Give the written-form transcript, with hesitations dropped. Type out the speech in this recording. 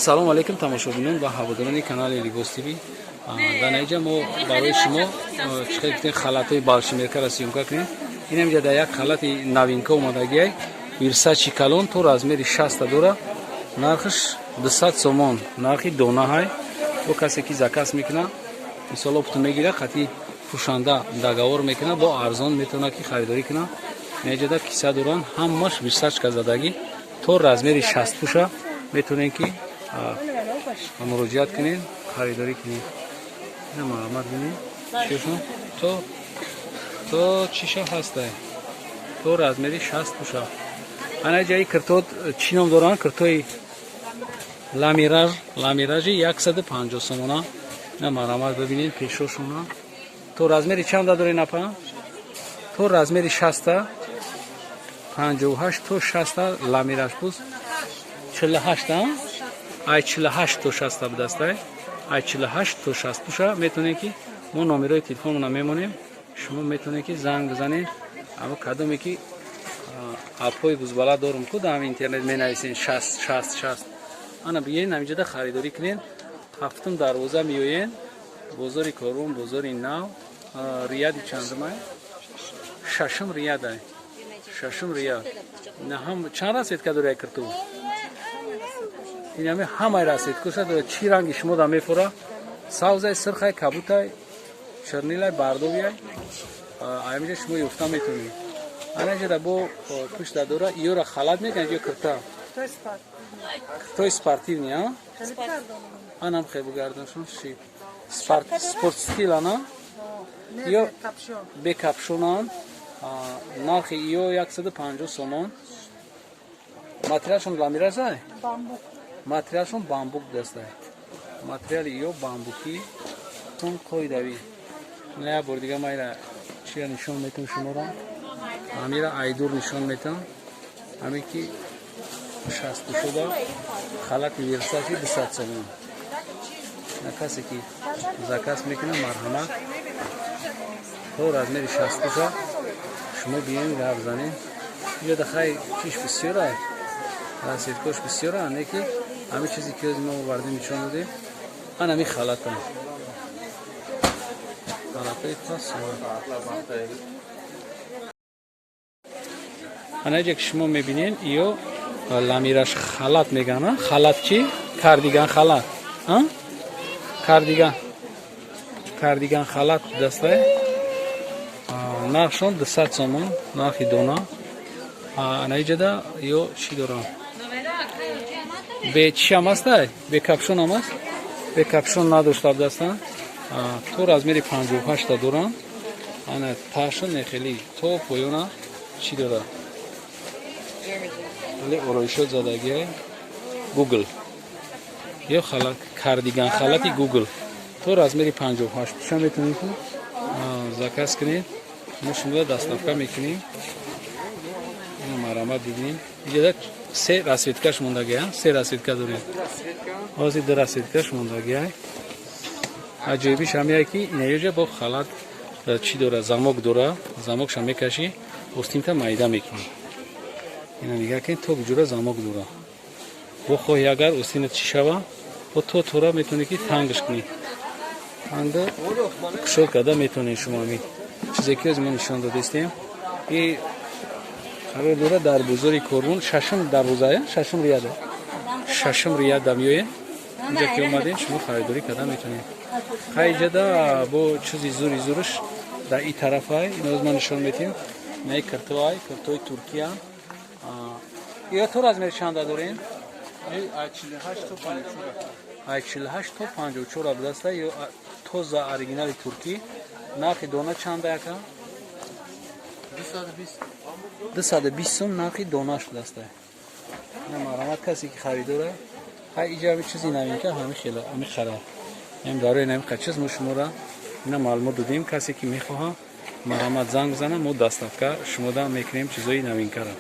Салому алейкум, тамошобинон ва ҳаводорони канали Либос ТВ. Дар наиҷа мо барои шумо чӣ хел гуфтем, халатҳои большемеркаро съёмка кунем. Инамиҷа дар як халати новинка омадагиай, Версачи калон, то размери 60-та дора, нархаш 200 сомон, нархи донаҳай. Бо касе ки заказ мекуна, мисол, оптом мегира, хати фурӯшанда договор мекуна, бо арзон метавона ки харидорӣ куна. Наиҷада киса доранд, ҳамаш версачка задагӣ, то размери 60 пуша метавонем ки муроҷиат кунед, харидорӣ кунед. Ина маълумат бинед, чишон то чиша ҳастай, то размери 60 пуша. Ана ҷаи киртот чӣ ном доранд? Киртои ламираж, ламиражи 150 сомона. Ина марҳамат, бибинед пешошона. То размери чанда доред, апа? То размери 60-та, 58 то 60-та ламираж пӯст, 48-та, ай 48 то 60-та будастай, ай 48 то 60 пуша. Метавонед ки мо номерои телефонмона мемонем, шумо метавонед ки занг бизанед. Аммо кадоме ки апҳои гузбала дорум ку, дар интернет менависен 60, 60, 60, ана биёен, ҳаминҷода харидорӣ кунед. Ҳафтум дарвоза меоен, бозори Корвон, бозори Нав, ряди чандумай? Шашум рядай, шашум ряд. Чанд расцветка дора кирту? Инами ҳамаи расцветкоша дора. Чӣ ранги шумо да мефора: савзай, сирхай, кабутай, чернилай, бордовыйай, ҳаминҷа шумо ёфта метавонед. Анаҷада бо пушта дора. Иёра халат мекунад ё кирта? Киртои спортивный, а анам хе бугардоншон ши спорт стил, ана ё бе капюшонанд. Нархи иё 150 сомон. Материалшон ламиразай, материалшон бамбук дастай, материали ё бамбукӣ тун қоидавӣ. На, як бор дига майра чия нишон метам шуморо, ҳамира айдур нишон метам. Ҳаме ки 60 шуда, халати Версачи 200 сомон. На, касе ки заказ мекунад, марҳамат, то размери 60-уша шумо биёем, гап занем. Иҷода хай чиш бисёра, расцветкош бисёра, не ки ҳамин чизе ки мо овардем, нишон додем. Ан ҳами халата, халатаи пас. Анаҷа ки шумо мебинед, ё ламираш халат меган, халат чи, кардиган халат, кардиган, кардиган халат дастай. Нархшон 200 сомон, нархи дона. Анаиҷада ё чӣ дорам? Бе чишам астай, бе капюшонам аст, бе капюшон надошта дастан. То размери 58-та дорам. Ана таша нехели то поёна чӣ дора, вале ороишот задагия. Гугл ё халат, кардиган халати Гугл, то размери 58 пуша метавонед ки заказ кунед, мо шумода доставка мекунем. Ина марҳамат, бибинед, иҷода се расцветкаш мондагия, се расцветка дорем ҳозир, ду расцветкаш мондагия. Аҷоибиш ҳамяе ки инаёҷа бо халат чӣ дора, замок дора, замокша мекашӣ, остинта майда мекунӣ. Ина нигаҳ кунед, то буҷура замок дора. Бо хоҳӣ, агар остинат чӣ шава, бо то тора метавонӣ ки тангаш кунӣ, танга кушод карда метавонед шумо. Ҳамин чизе ки мо нишон додистем и қарор дора дар бозори Корвон, шашум дарвоза, шашум ряда, шашум ряда меоед. Инҷа ки омадем, шумо харидорӣ карда метавонед. Хайҷада бо чизи зури зуруш дар и тарафай иноз ма нишон метиҳем. Наи киртоай, киртои Туркия. Ё то размери чанда дорем? Ай 48 то 54 абдаста, ё тоза оригинали туркӣ. Нархи дона чанда, яка? 220 сум нархи дона шудааста. Ина марҳамат, касе ки харидора. Хай, иҷа чизи новинка ҳами хела ҳами хара ем. Барои нами чиз мо шуморо ина маълумот додем. Касе ки мехоҳа, марҳамат, занг бизана, мо доставка шумода мекунем чизои новинкаро.